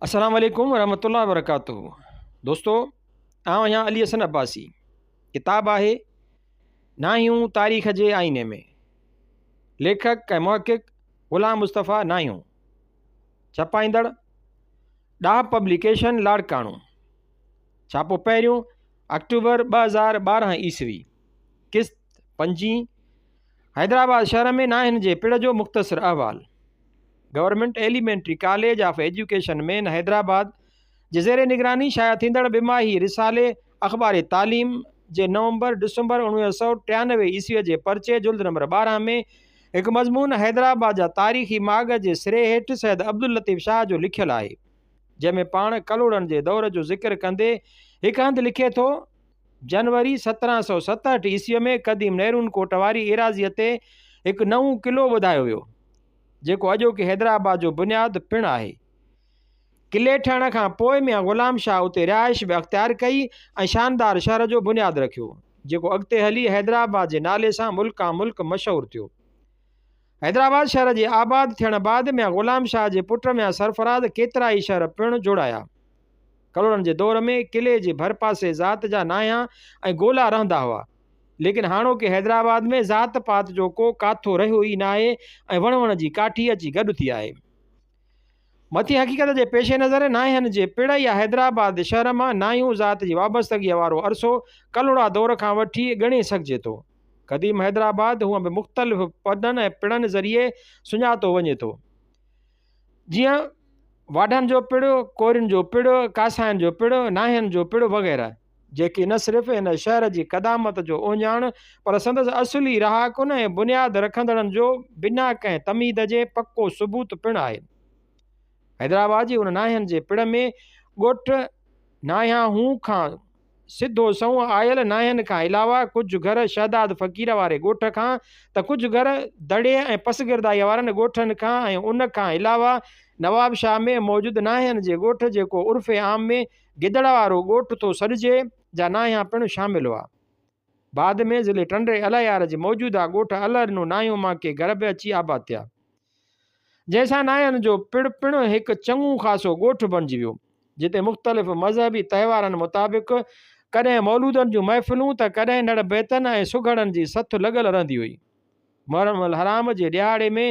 السلام عليڪم ورحمة الله وبرڪاته دوستو آئون آهيان علي حسن عباسي ڪتاب آهي ناهيون تاريخ جي آئيني ۾ ليکڪ ۽ محقق غلام مصطفيٰ ناهيون ڇپائيندڙ ڏاهپ پبليڪيشن لاڙڪاڻو ڇاپو پهريون آڪٽوبر 2012 عيسوي قسط پنجين حيدرآباد شهر ۾ ناهين جي پڙ جو مختصر احوال government elementary college of education main Hyderabad جي زير نگراني شايع ٿيندڙ ٻماهي رسالي اخبار تعليم جي نومبر ڊسمبر 1993 عيسويء جي پرچي جلد نمبر 12 ۾ هڪ مضمون حيدرآباد جا تاريخي ماڳ جي سري هيٺ سيد عبداللطيف شاهه جو لکيل آهي جنهن ۾ پاڻ ڪلهوڙن جي دور جو ذڪر ڪندي هڪ هنڌ لکي ٿو جنوري 1767 عيسويء ۾ قديم نيرون ڪوٽ واري ايراضيء تي هڪ نئون قلعو ٻڌايو ويو جيڪو اڄوڪي حيدرآباد جو بنياد پڻ آهي. قلعي ٺهڻ کان پوء ميان غلام شاهه اتي رهائش به اختيار ڪئي ۽ شاندار شهر جو بنياد رکيو، جيڪو اڳتي هلي حيدرآباد جي نالي سان ملڪان ملڪ مشهور ٿيو. حيدرآباد شهر جي آباد ٿيڻ بعد ميان غلام شاهه جي پٽ ميان سرفراز ڪيترائي شهر پڻ جوڙايا. ڪلهوڙن جي دور ۾ قلعي جي ڀرپاسي ذات جا ناهيان ۽ گولا رهندا هئا. ليڪن هاڻوڪي حيدرآباد ۾ ذات پات جو ڪو ڪاٿو رهيو ئي ناهي ۽ وڻ وڻ جي ڪاٺي اچي گڏ ٿي آهي. مٿين حقيقت جي پيش نظر ناهين جي پڙ يا حيدرآباد شهر مان ناهيون ذات جي وابستگيء وارو عرصو ڪلهوڙا دور کان وٺي ڳڻي سگهجي ٿو. قديم حيدرآباد هونء به مختلف پڏن ۽ پڙن ذريعي سڃاتو وڃي ٿو. جيئن واڍن جو پڙ، ڪورين جو پڙ، ڪاسائين جو پڙ، ناهين جو پڙ وغيره. جيڪي نه صرف هن شهر جي قدامت جو اهڃاڻ پر سندس اصلي رهاڪن ۽ بنياد رکندڙن جو بنا ڪنهن تمهيد جي پڪو ثبوت پڻ آهي. حيدرآباد جي ان ناهين جي پڙ ۾ ڳوٺ ناهيانهون کان سڌو سنئون آيل ناهين کان علاوه ڪجهه گهر شهداد فقير واري ڳوٺ کان ته ڪجهه گهر دڙي ۽ پسگردائيء وارن ڳوٺن کان ۽ ان کان علاوه نوابشاهه ۾ موجود ناهين جي ڳوٺ جيڪو عرف عام ۾ گدڙ وارو ڳوٺ ٿو سڏجي، جا ناهيان پڻ شامل هئا. بعد ۾ ضلعي ٽنڊي الهيار جي موجوده ڳوٺ الهڏنو ناهيون مان ڪي گهر به اچي آباد ٿيا. جنهن سان ناهين جو پڙ پڻ هڪ چڱو خاصو ڳوٺ بڻجي ويو، جتي مختلف مذهبي تهوارن مطابق ڪڏهن مولودن جون محفلون ته ڪڏهن نڙ بيتن ۽ سگهڙن جي سٿ لڳل رهندي هئي. محرم الحرام جي ڏهاڙي ۾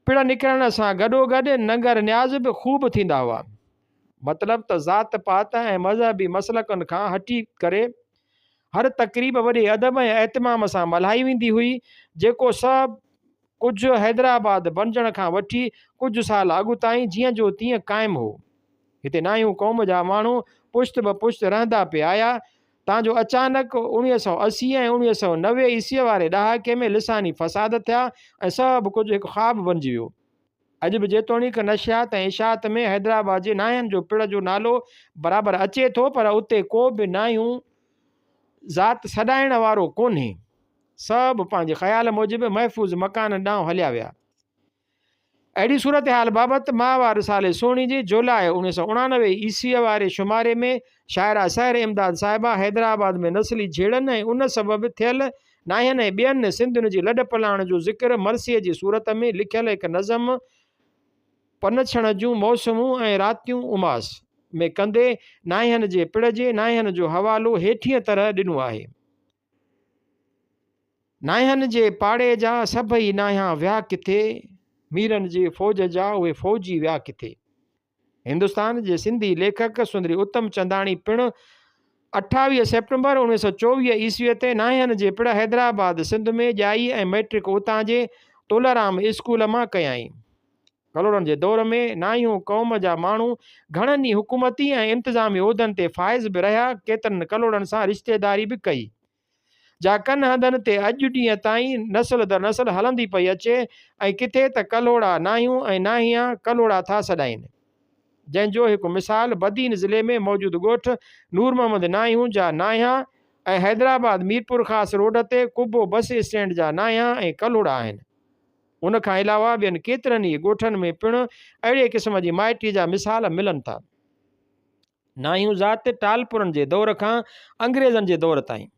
پڙ نڪرڻ سان گڏوگڏ ننگر نياز به خوب ٿيندا هئا. مطلب ته ذات پات ۽ مذهبي مسلڪن کان هٽي ڪري هر تقريب وڏي ادب ۽ اهتمام سان ملهائي ويندي هئي، جيڪو سڀ ڪجهه حيدرآباد بڻجڻ کان وٺي ڪجهه سال اڳ تائين جيئن جو تيئن قائم هو. هتي ناهيون قوم جا ماڻهو پشت به پشت رهندا پئي آيا، تان جو اچانڪ 1980 ۽ 1990 عيسويء واري ڏهاڪي ۾ لساني فساد ٿيا ۽ سڀ ڪجهه هڪ خواب بڻجي ويو. اڄ به جيتوڻيڪ نشريات ۽ اشاعت ۾ حيدرآباد جي ناهين جو پڙ جو نالو برابر اچي ٿو پر اتي ڪو به ناهيون ذات سڏائڻ وارو ڪونهي. سڀ پنهنجي خيال موجب محفوظ مڪانن ڏانهن هليا ويا. اهڙي صورتحال بابت ماهوار رسالي سهڻي جي جولاء 1989 عيسويء واري شماري ۾ شاعره سحر امداد صاحبه حيدرآباد ۾ نسلي جهيڙن ۽ ان سبب ٿيل ناهين ۽ ٻين سنڌين جي لڏپلاڻ جو ذڪر مرثيي جي صورت ۾ لکيل هڪ نظم پنڇڻ جون موسمون ۽ راتيون اماس ۾ ڪندي ناهين جي پڙ جي ناهين جو حوالو هيٺينء طرح ڏنو آهي. ناهين جي پاڙي جا سڀئي ناهيان ويا ڪٿي، ميرن جي فوج جا اهي فوجي ويا ڪٿي. هندستان جي سنڌي ليکڪ سندري اتم چنداڻي پڻ 28 سيپٽمبر 1924 عيسويء تي ناهين جي پڙ حيدرآباد سنڌ ۾ ڄائي ۽ مئٽرڪ اتان جي تولارام اسڪول مان ڪيائين. ڪلهوڙن جي دور ۾ ناهيون قوم جا ماڻهو گهڻن ئي حڪومتي ۽ انتظامي عهدن تي فائز به رهيا، ڪيترن ڪلهوڙن سان رشتيداري به ڪئي. جا ڪن هنڌن تي اڄ ڏينهن تائين نسل در نسل هلندي پئي اچي ۽ ڪٿي ته ڪلهوڙا ناهيون ۽ ناهيان ڪلهوڙا ٿا سڏائين. جنهن جو هڪ مثال بدين ضلعي ۾ موجود ڳوٺ نور محمد ناهيون جا ناهيان ۽ حيدرآباد ميرپورخاص روڊ تي قبو بس اسٽينڊ جا ناهيان ۽ ڪلهوڙا آهن. ان کان علاوه ٻين ڪيترن ئي ڳوٺن ۾ پڻ اهڙي قسم جي مائٽي جا مثال ملن ٿا. ناهيون ذات ٽالپرن جي دور کان انگريزن جي دور تائين.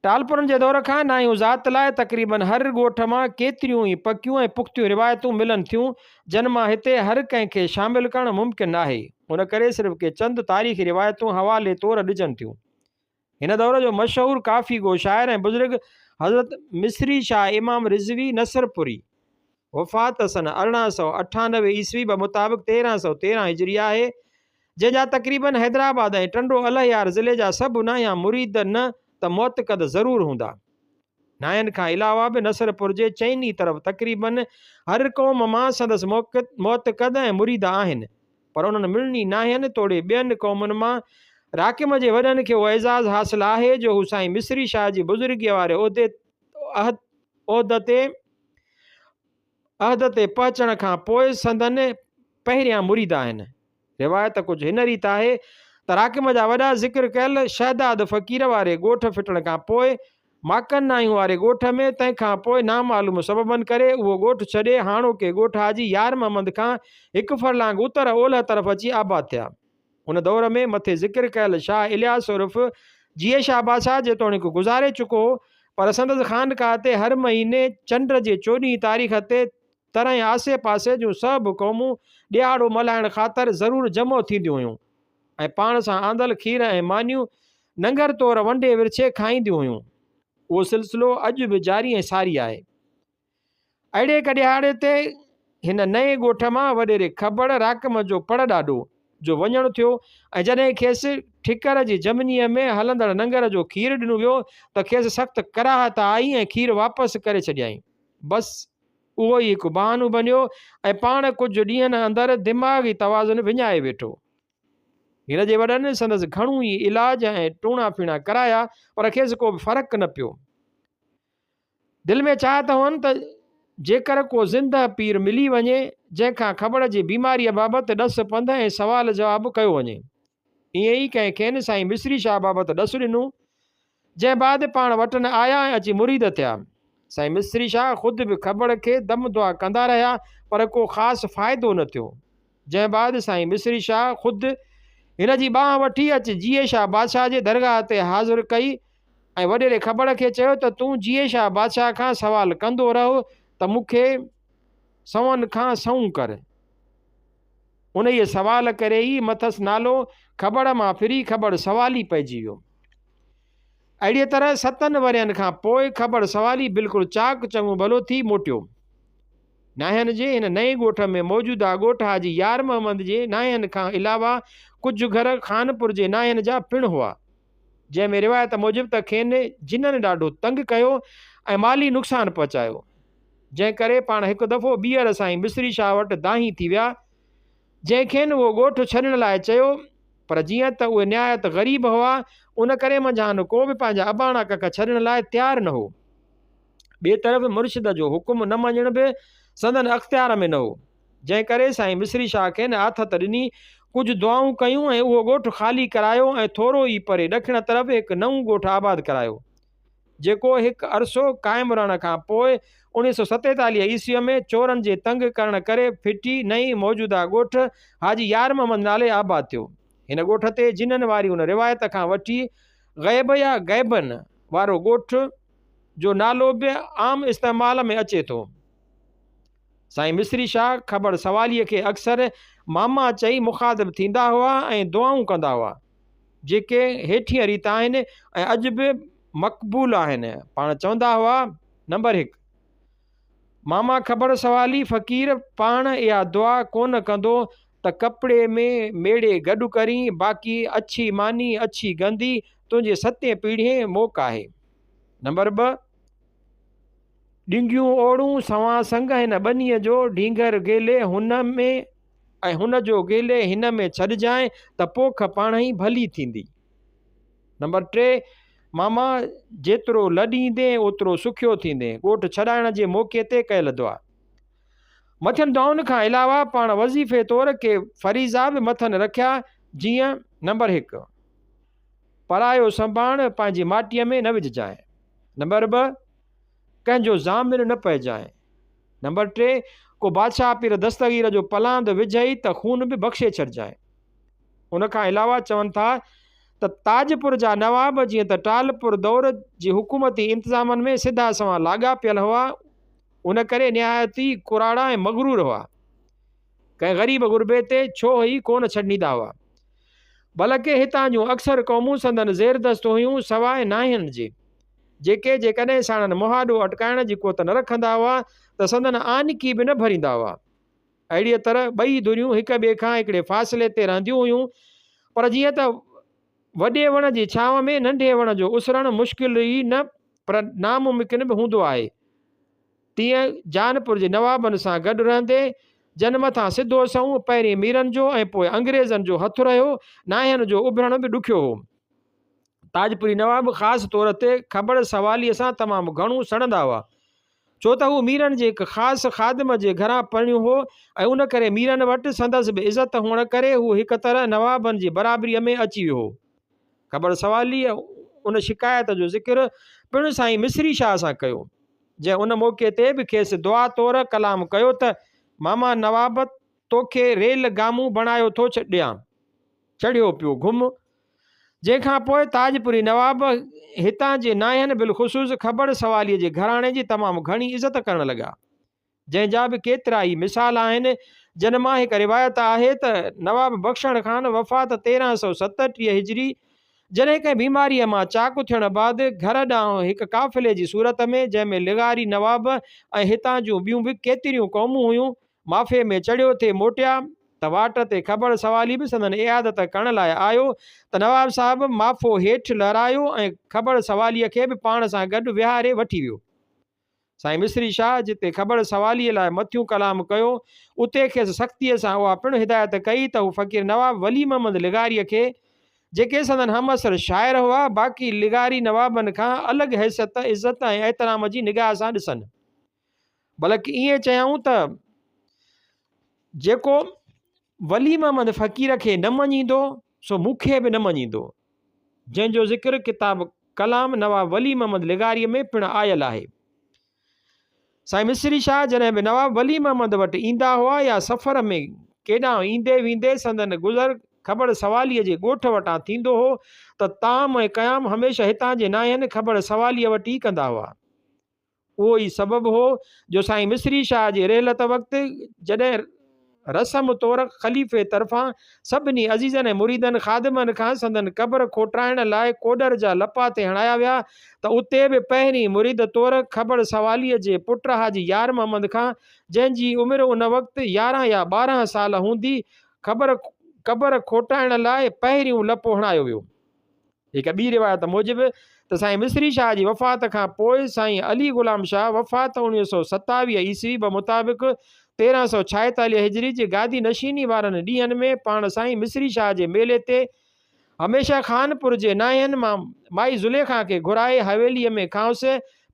ٽالپرن جي دور کان ناهيون ذات لاء تقريباً هر ڳوٺ مان ڪيتريون ئي پڪيون ۽ پختيون روايتون ملن ٿيون، جن مان هتي هر ڪنهن کي شامل ڪرڻ ممڪن ناهي، ان ڪري صرف ڪي چند تاريخي روايتون حوالي طور ڏجن ٿيون. هن دور جو مشهور ڪافي گو شاعر ۽ بزرگ حضرت مصري شاهه امام رضوي نصرپوري، وفات سن 1898 عيسوي بمطابق 1313 هجري آهي، جنهن جا تقريباً حيدرآباد ۽ ٽنڊو الهيار ضلعي جا سڀ ناهيان مريد نه ته معتقد ضرور هوندا. ناهين کان علاوه به نصرپور جي چئني طرف تقريباً هر قوم مان سندس معتقد ۽ مريد آهن، پر انهن مڙني ناهين توڙي ٻين قومن مان راقم جي وڏن کي اهو اعزاز حاصل آهي جو هو سائين مصري شاهه جي بزرگيء واري عهد تي پهچڻ کان پوء سندن پهريان مريد آهن. روايت ڪجهه هن ريت آهي ته راقم جا وڏا ذڪر ڪيل شهداد فقير واري ڳوٺ ڦٽڻ کان پوء ماڪن ناهيون واري ڳوٺ ۾ تنهن کان پوء نامعلوم سببن ڪري اهو ڳوٺ ڇڏي هاڻوڪي ڳوٺ حاجي يار محمد کان هڪ فرلانگ اتر اولهه طرف اچي آباد ٿيا. ان دور ۾ مٿي ذڪر ڪيل شاهه الياس عرف جيئي شاهه بادشاهه جيتوڻيڪ گذاري چڪو هو، پر سندس خانقاهه تي هر مهيني چنڊ جي چوڏهين تاريخ تي تر ۽ آسي پاسي جون سڀ قومون ڏهاڙو ملهائڻ خاطر ضرور جمع ٿينديون هيون ۽ پاڻ سان آندل کير ۽ مانيون ننگر طور ونڊي ورڇي کائينديون هيون. اهو سلسلو اڄ به جاري ۽ ساري آهي. اهڙي هڪ ڏهاڙي تي هن نئين ڳوٺ مان وڏيري کبڙ راقم جو پڙ ڏاڏو جو وڃڻ ٿيو ۽ جڏهن کيس ٺڪر جي جمنيء ۾ هلندڙ ننگر جو کير ڏنو ويو ته کيس سخت ڪراهت آئي ۽ کير واپس ڪري ڇڏيائين. بس اهو ئي هڪ بهانو بنيو ۽ پاڻ ڪجهه ڏينهن اندر دماغي توازن وڃائي ويٺو. هن جي وڏن سندس گهڻو ئي علاج ۽ ٽوڻا ڦيڻا ڪرايا پر کيس ڪو به فرق نه پيو. دل ۾ چاهت هئن ته جيڪر ڪو زندهه پير ملي وڃي، جنهن کان کٻڙ جي بيماريء بابت ڏس پنڌ ۽ سوال جواب ڪيو وڃي. ائين ئي ڪنهن کين سائين مصري شاهه بابت ڏس ڏنو، جنهن بعد پاڻ وٽن آيا ۽ اچي مريد ٿيا. سائين مصري شاهه خود به کٻڙ کي دم دعا ڪندا رهيا، پر ڪو خاص فائدو نه ٿيو. جنهن بعد سائين مصري شاهه خود هن جي ٻانهن وٺي اچي جيئي شاهه بادشاهه جي درگاهه تي حاضر ڪئي ۽ وڏيري کٻڙ کي چيو ته تون جيئي شاهه بادشاهه کان سوال ڪندو رهه ته مون کي سون کان سنئون ڪر. انهيء سوال ڪري ئي مٿس نالو کٻڙ مان ڦري کٻڙ سوالي پئجي ويو. اهڙيء طرح ستن ورهين کان پوء کٻڙ سوالي بلڪل چاق چڱو ڀلو ٿي موٽيو. ناهين جي هن نئين ڳوٺ ۾ موجوده ڳوٺ حاجي يار محمد جي ناهين کان علاوه ڪجهه گهر خانپور جي ناهين جا پڻ هئا. جنهن ۾ روايت موجب ته کين جنن ڏاڍو تنگ ڪيو ۽ مالي نقصان پهچايو، جنهن ڪري پاڻ هڪ دفعو ٻيهر سائين مصري شاهه وٽ دانهين ٿي ويا، جنهن کين اهو ڳوٺ ڇڏڻ لاء چيو، پر جيئن ته اهي نهايت غريب هئا، ان ڪري منجهانئن ڪو به پنهنجا اباڻا ڪک ڇڏڻ لاء تيار نه هو. ٻئي طرف مرشد جو حڪم نه مڃڻ به سندن اختيار ۾ نه هو. جنهن ڪري سائين مصري شاهه کين آٿت ڏني، ڪجهه دعائون ڪيون ۽ اهو ڳوٺ خالي ڪرايو ۽ ٿورو ئي پري ڏکڻ طرف هڪ نئون ڳوٺ آباد ڪرايو، جيڪو هڪ عرصو قائم رهڻ کان پوء 1947 عيسويء ۾ چورن جي تنگ ڪرڻ ڪري ڦٽي نئين موجوده ڳوٺ حاجي يار محمد نالي آباد ٿيو. هن ڳوٺ تي جنن واري ان روايت کان وٺي غيب يا غيبن وارو ڳوٺ جو نالو به عام استعمال ۾ اچي ٿو. سائين مصري شاهه کٻڙ سواليء کي اڪثر ماما چئي مخاطب ٿيندا هئا ۽ دعائون ڪندا هئا، جيڪي هيٺينء ريت آهن ۽ اڄ به مقبول آهن. پاڻ چوندا هئا، نمبر هڪ، ماما کٻڙ سوالي فقير پاڻ اها دعا ڪونه ڪندو ته ڪپڙي ۾ ميڙي گڏ ڪرين، باقي اڇي ماني اڇي گندي تنهنجي ستين پيڙهين موڪ آهي. نمبر ٻه، ڏنگيون اوڙون سوان سنگ هن ٻنيء جو ڍينگهر گيلي هن ۾ ۽ هن جو گيلي هن ۾ ڇڏجانء ته پوک پاڻهئي ڀلي ٿيندي. نمبر ٽي، ماما جيترو لڏيندين اوترو سکيو ٿيندين. ڳوٺ ڇڏائڻ جي موقعي تي ڪيل دعا. مٿين دعائن کان علاوه پاڻ وظيفي طور ڪي فريضا به مٿن رکيا جيئن، نمبر هڪ، پرايو سنڀاڻ پنهنجي ماٽيء ۾ نه وجهجانء. نمبر ٻه، ڪنهن جو ضامن نه پئجانء. نمبر ٽي، ڪو بادشاهه پير دستگير جو پلاند وجهئي ته خون به بخشي ڇڏجانء. ان کان علاوه چون ٿا ته تاجپور جا نواب جيئن ته ٽالپر دور جي حڪومتي انتظامن ۾ سڌا سنوان لاڳاپيل هئا، ان ڪري نهايت ئي ڪراڙا ۽ مغرور هئا. ڪنهن غريب غربي تي ڇوهه ئي ڪونه ڇڏيندا هئا. بلڪه هتان جون اڪثر قومون سندن زيردست هيون سواء ناهين جي، جيڪي جيڪڏهن ساڻن مهاڏو اٽڪائڻ جي قوت نه رکندا هئا ته سندن آنڪي به نه ڀريندا هئا. اهڙيء طرح ٻئي ڌريون هڪ ٻئي کان هڪڙي فاصلي تي رهنديون هيون، پر جيئن ته وڏي وڻ جي ڇانو ۾ ننڍي وڻ جو اسرڻ مشڪل ئي نه پر ناممڪن به هوندو آهي، تيئن جانپور جي نوابن سان گڏ رهندي، جن مٿان سڌو سنئون پهرين ميرن جو ۽ پوء انگريزن جو هٿ رهيو، ناهين جو اڀرڻ به ڏکيو هو. تاجپوري نواب خاص طور تي کبڙ سواليء سان تمام گهڻو سڙندا هئا. ڇو ته هو ميرن جي هڪ خاص خادم جي گهران پرڻيو هو ۽ ان ڪري ميرن وٽ سندس به عزت هئڻ ڪري هو هڪ طرح نوابن جي برابريء ۾ اچي ويو هو. خبر سواليء ان شڪايت جو ذڪر پڻ سائين مصري شاهه سان ڪيو، جنهن ان موقعي تي به کيس دعا طور ڪلام ڪيو ته، ماما نواب توکي ريل گامون بڻايو ٿو ڏيان. چڙهيو پيو گهم، جنهن کان پوء تاجپوري نواب هتان جي ناهين بالخصوص کبڙ سواليء جي گهراڻي جي تمام گهڻي عزت ڪرڻ لڳا، جنهن جا به ڪيترائي مثال آهن، جن مان هڪ روايت آهي ته نواب بخشڻ خان وفات 1337 هجري جڏهن ڪنهن بيماريء مان چاق ٿيڻ بعد گهر ڏانهن هڪ قافلي جي صورت ۾ جنهن ۾ لغاري نواب ۽ هتان جون ٻيون به ڪيتريون قومون هيون معافي ۾ چڙهيو ٿي موٽيا ته واٽ تي کبڙ سوالي به سندن عيادت ڪرڻ لاء آيو ته نواب صاحب معافو هيٺ لهرايو ۽ کبڙ سواليء کي به پاڻ سان گڏ ويهاري وٺي ويو. سائين مصري شاهه جتي کبڙ سواليء لاء مٿيون ڪلام ڪيو، اتي کيس سختيء سان اها پڻ هدايت ڪئي ته هو فقير نواب ولي محمد لغاريء کي، جيڪي سندن همعصر شاعر هئا، باقي لغاري نوابن کان الڳ حيثيت، عزت ۽ احترام جي نگاهه سان ڏسن. بلڪ ائين چيائون ته جيڪو ولي محمد فقير کي نه مڃيندو سو مون کي به نه مڃيندو، جنهن جو ذڪر ڪتاب ڪلام نواب ولي محمد لغاريء ۾ پڻ آيل آهي. سائين مصري شاهه جڏهن به نواب ولي محمد وٽ ايندا هئا يا سفر ۾ ڪيڏانهن ايندي ويندي سندن گذر کبڙ سواليء جي ڳوٺ وٽان ٿيندو هو ته طعام ۽ قيام هميشه هتان جي ناهين کبڙ سواليء وٽ ئي ڪندا هئا. اهو ئي سبب هو جو سائين مصري شاهه جي رحلت وقت جڏهن رسم طور خليفي طرفان سڀني عزيزن ۽ مريدن خادمن کان سندن قبر کوٽرائڻ لاء ڪوڏر جا لپا تي هڻايا ويا ته اتي به پهرين مريد طور کبڙ سواليء جي پٽ حاجي يار محمد کان جنهن جي عمر ان وقت 11 يا 12 سال هوندي خبر قبر کوٽائڻ لاء پهريون لپو هڻايو ويو. هڪ ٻي روايت موجب ته سائين مصري شاهه جي وفات کان پوء سائين علي غلام شاهه وفات 1927 عيسوي بمطابق 1346 هجري جي گادي نشيني وارن ڏينهن ۾ پاڻ سائين مصري شاهه جي ميلي تي هميشه خانپور جي ناهين مان مائي زليخا کي گهرائي حويليء ۾ کانئس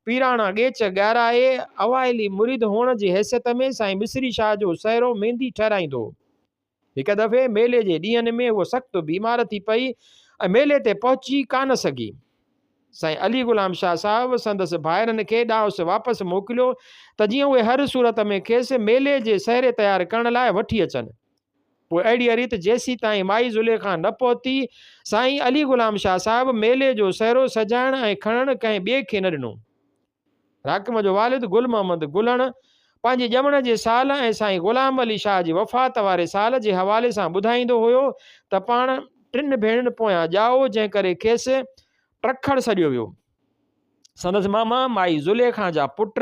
پيراڻا ڳيچ ڳارائي اوائلي مريد هئڻ جي حيثيت ۾ سائين مصري شاهه جو سهرو ميندي ٺهرائيندو هو. هڪ دفعي ميلي جي ڏينهن ۾ هوء سخت بيمار ٿي پئي ۽ ميلي تي پهچي ڪانه سگهي. سائين علي غلام شاهه صاحب سندس ڀائرن کي ڏانهس واپس موڪليو ته جيئن اهي هر صورت ۾ کيس ميلي جي سهري تيار ڪرڻ لاء وٺي اچن. پوء اهڙيء ريت جيسيتائين مائي زليخا نه پهتي، سائين علي غلام شاهه صاحب ميلي جو سهرو سجائڻ ۽ کڻڻ ڪنهن ٻئي کي نه ڏنو. راقم جو والد گل محمد گلڻ پنهنجي ڄمڻ جي سال ۽ سائين غلام علي شاهه جي وفات واري سال جي حوالي سان ٻڌائيندو هيو ته پاڻ ٽن ڀيڻن پويان ڄائو جنهن ڪري کيس ٽکڙ سڏيو ويو. سندس ماما مائي زليخان جا پٽ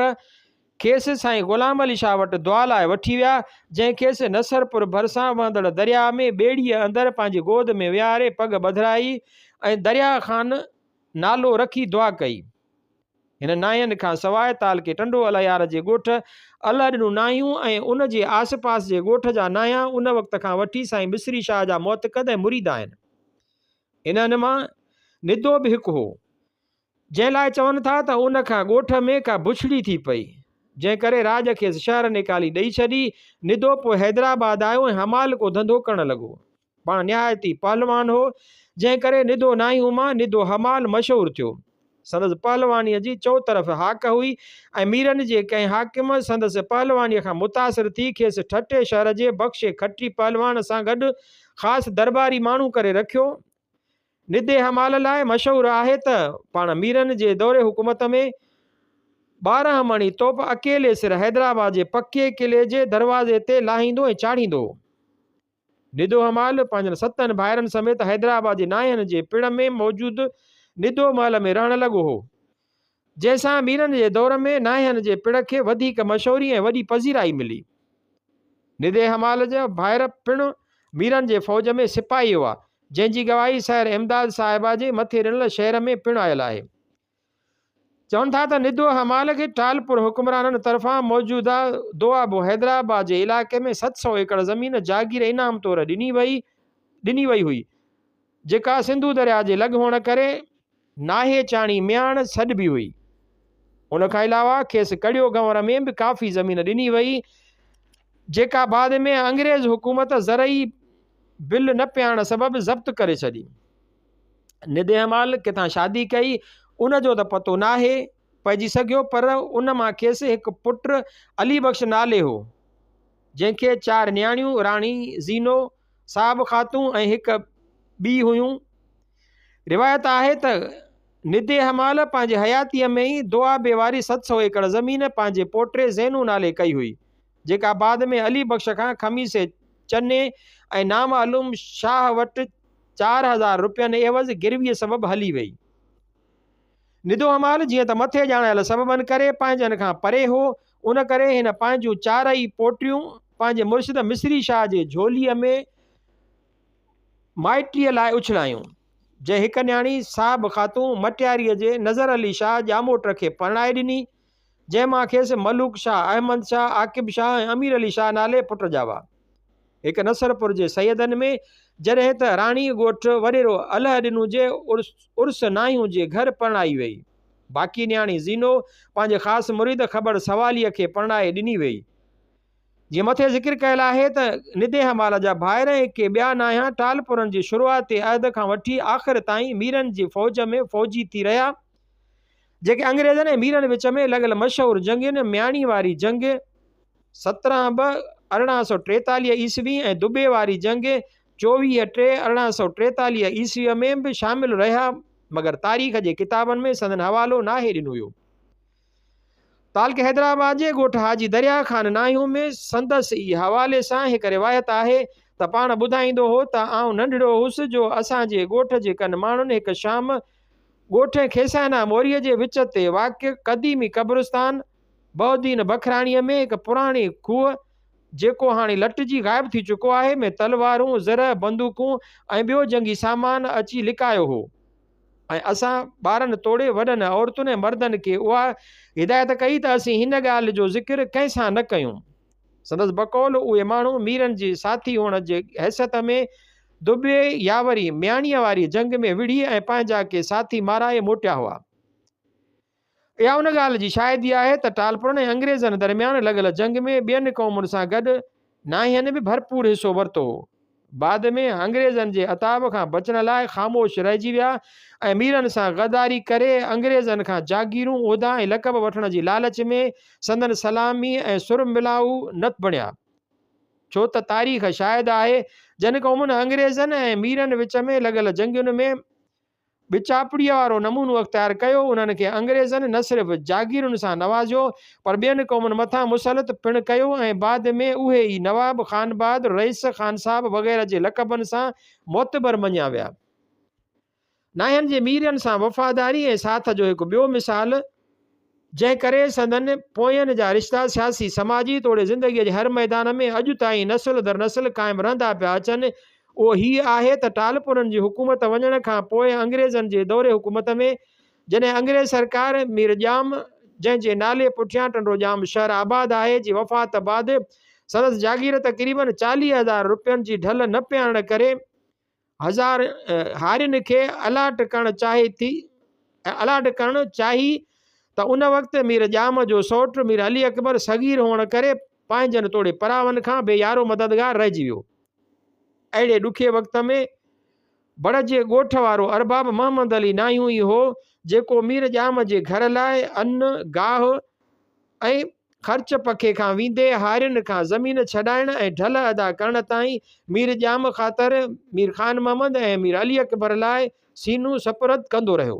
کيس سائين غلام علي شاهه وٽ دعا لاء وٺي ويا جنهن کيس نصرپور ڀرسان وهندڙ درياهه ۾ ٻيڙيء اندر پنهنجي گود ۾ ويهاري پڳ ٻڌرائي ۽ درياهه خان نالو رکي دعا ڪئي. هن ناهين کان سواء تعلقي ٽنڊو الهيار جي ڳوٺ الهڏنو ناهيون ۽ ان جي آس پاس جي ڳوٺ جا ناهيان ان وقت کان وٺي سائين مصري شاهه جا معتقد ۽ مريد آهن. انهن مان ندو به هڪ هو، جنهن لاء چون ٿا ته ان کان ڳوٺ ۾ ڪا بڇڙي ٿي پئي، جنهن ڪري راڄ کيس شهر نيڪالي ڏئي ڇڏي. ندو پوء حيدرآباد آيو ۽ حمال ڪو ڌنڌو ڪرڻ لڳو. پاڻ نهايت ئي پهلوان هو، جنهن ڪري ندو ناهيون مان ندو حمال مشهور ٿيو. سندس پهلوانيء جي چؤطرف هاڪ هئي ۽ ميرن جي ڪنهن حاڪم سندس پهلوانيء کان متاثر ٿي کيس ٺٽي شهر جي بخشي کٽري پهلوان سان گڏ خاص درٻاري ماڻهو ڪري رکيو. ندي حمال لاء مشهور آهي ته پاڻ ميرن جي دور حڪومت ۾ 12 مڻي توپ اڪيلي سر حيدرآباد جي پڪي قلعي جي دروازي تي لاهيندو ۽ چاڙهيندو هو. ندو حمال پنهنجن ستن ڀائرن سميت حيدرآباد جي ناهين جي پڙ ۾ موجود ندو محل ۾ رهڻ لڳو هو. جنهن سان ميرن جي دور ۾ ناهين جي پڙ کي وڌيڪ مشهوري ۽ وڏي پذيرائي ملي. ندي حمال جا ڀائر پڻ ميرن جي فوج ۾ سپاهي هئا، جنهن جي گواهي سائر امداد صاحبه جي مٿي ڏنل شعر ۾ پڻ آيل آهي. چون ٿا ته ندو حمال کي ٽالپر حڪمرانن طرفان موجوده دوآبو حيدرآباد جي علائقي ۾ 700 ايڪڙ زمين جاگير انعام طور ڏني وئي ڏني وئي هئي، جيڪا سنڌو درياء جي لڳ هئڻ ڪري ناهي چاڻي مياڻ سڏبي هئي. ان کان علاوه کيس ڪڙيو گنور ۾ به ڪافي زمين ڏني وئي، جيڪا بعد ۾ انگريز حڪومت زرعي بل نه پيارڻ سبب ضبط ڪري ڇڏي. ندي حمال ڪٿان شادي ڪئي، ان جو ته پتو ناهي پئجي سگهيو، پر ان مان کيس هڪ پٽ علي بخش نالي هو، جنهن کي چار نياڻيون راڻي زينو، صاحب خاتون ۽ هڪ ٻي هيون. روايت آهي ته ندي حمال پنهنجي حياتيء ۾ ئي دوآبي واري 700 ايڪڙ زمين پنهنجي پوٽي زينو نالي ڪئي هئي، جيڪا بعد ۾ علي بخش کان خميسي چني ۽ نامعلوم شاهه وٽ 4000 رپين عيوض گرويء سبب هلي وئي. ندو حمال جيئن ته مٿي ڄاڻايل سببن ڪري پنهنجن کان پري هو، ان ڪري هن پنهنجون چارئي پوٽيون پنهنجي مرشد مصري شاهه جي جهوليء ۾ مائٽيء لاء اڇلايون، جنهن هڪ نياڻي صاحب خاتون مٽياريء جي نظر علي شاهه ڄاموٽ کي پرڻائي ڏني، جنهن مان کيس ملوڪ شاهه، احمد شاهه، عاقب شاهه ۽ امير علي شاهه نالي پٽ ڄاوا. هڪ نصرپور جي سيدن ۾، جڏهن ته راڻي ڳوٺ وڏيرو الهه ڏنو جي عرس ناهيون جي گهر پرڻائي ويئي. باقي نياڻي زينو پنهنجي خاص مريد کٻڙ سواليء کي پرڻائي ڏني ويئي. جيئن مٿي ذڪر ڪيل آهي ته ندي حمال جا ڀائر ۽ ڪي ٻيا ناهيان ٽالپرن جي شروعاتي عهد کان وٺي آخر تائين ميرن جي فوج ۾ فوجي ٿي رهيا، جيڪي انگريزن ۽ ميرن وچ ۾ لڳل مشهور جنگين مياڻي واري جنگ 17 ٻه 1843 عيسوي ۽ دٻي واري جنگ 24 ٽي 1843 عيسويء ۾ به شامل رهيا، مگر تاريخ جي ڪتابن ۾ سندن حوالو ناهي ڏنو ويو. تعلقي حيدرآباد جي ڳوٺ حاجي دريا خان ناهيون ۾ سندس ئي حوالي سان هڪ روايت آهي ته پاڻ ٻڌائيندو هو ته آئون ننڍڙو هوس جو اسان جي ڳوٺ جي ڪن ماڻهن هڪ شام ڳوٺ ۽ کيسائنا موريء جي وچ تي واقع قديمي قبرستان بهودين بکراڻيء ۾ هڪ پراڻي کوهه جيڪو هاڻي لٽجي غائب ٿي چڪو آهي ۾ تلوارون، زرهه، بندوقون ۽ ٻيو جنگي سامان اچي لڪايو هو. ۽ اسان ٻارن توڙي وڏن، عورتن ۽ مردن کي اها هدايت ڪئي ته اسين هن ڳالهه جو ذڪر ڪنهن سان نه ڪيون. سندس بقول اهي ماڻهو ميرن جي ساٿي هئڻ جي حيثيت ۾ دٻي يا وري مياڻيء واري جنگ ۾ وڙهي ۽ پنهنجا ڪي ساٿي مارائي موٽيا هئا. اها ان ڳالهه جي شاهدي آهي ته ٽالپرن ۽ انگريزن درميان لڳل جنگ ۾ ٻين قومن سان گڏ ناهين به ڀرپور حصو ورتو هو. بعد ۾ انگريزن جي عتاب کان بچڻ لاء خاموش رهجي ويا ۽ ميرن سان غداري ڪري انگريزن کان جاگيرون، عهدا ۽ لقب وٺڻ جي لالچ ۾ سندن سلامي ۽ سر ملائو نه بڻيا. ڇو ته تاريخ شاهد آهي جن قومن انگريزن ۽ ميرن وچ ۾ لڳل جنگين ۾ ٻچاپڙيء وارو نمونو اختيار ڪيو، انهن کي انگريزن نه صرف جاگيرن سان نوازيو، پر ٻين قومن مٿان مسلط پڻ ڪيو ۽ بعد ۾ اهي ئي نواب، خانبهادر، رئيس، خانصاحب وغيره جي لقبن سان معتبر مڃيا ويا. ناهين جي ميرن سان وفاداري ۽ ساٿ جو هڪ ٻيو مثال، جنهن ڪري سندن پوين جا رشتا سياسي، سماجي توڙي زندگيء جي هر ميدان ۾ اڄ تائين نسل در نسل قائم رهندا پيا اچن، اهو هيء آهي ته ٽالپرن جي حڪومت وڃڻ کان پوء انگريزن جي دور حڪومت ۾ جڏهن انگريز سرڪار مير ڄام، جنهن جي نالي پٺيان ٽنڊو ڄام شهر آباد آهي، جي وفات بعد سندس جاگير تقريباً 40,000 رپين جي ڍل نه پيارڻ ڪري هزار هارين کي الاٽ ڪرڻ چاهي ٿي الاٽ ڪرڻ چاهي ته ان وقت مير ڄام جو سئوٽ مير علي اڪبر صغير هئڻ ڪري پنهنجن توڙي پراون کان بي يارو مددگار رهجي ويو. اهڙي ڏکي وقت ۾ بڙ جي ڳوٺ وارو ارباب محمد علي ناهيون ئي هو جيڪو مير ڄام جي گهر لاء ان، گاهه ۽ خرچ پکي کان ويندي هارين کان زمين ڇڏائڻ ۽ ڍل ادا ڪرڻ تائين مير ڄام خاطر، مير خان محمد ۽ مير علي اڪبر لاء سينو سپرد ڪندو رهيو.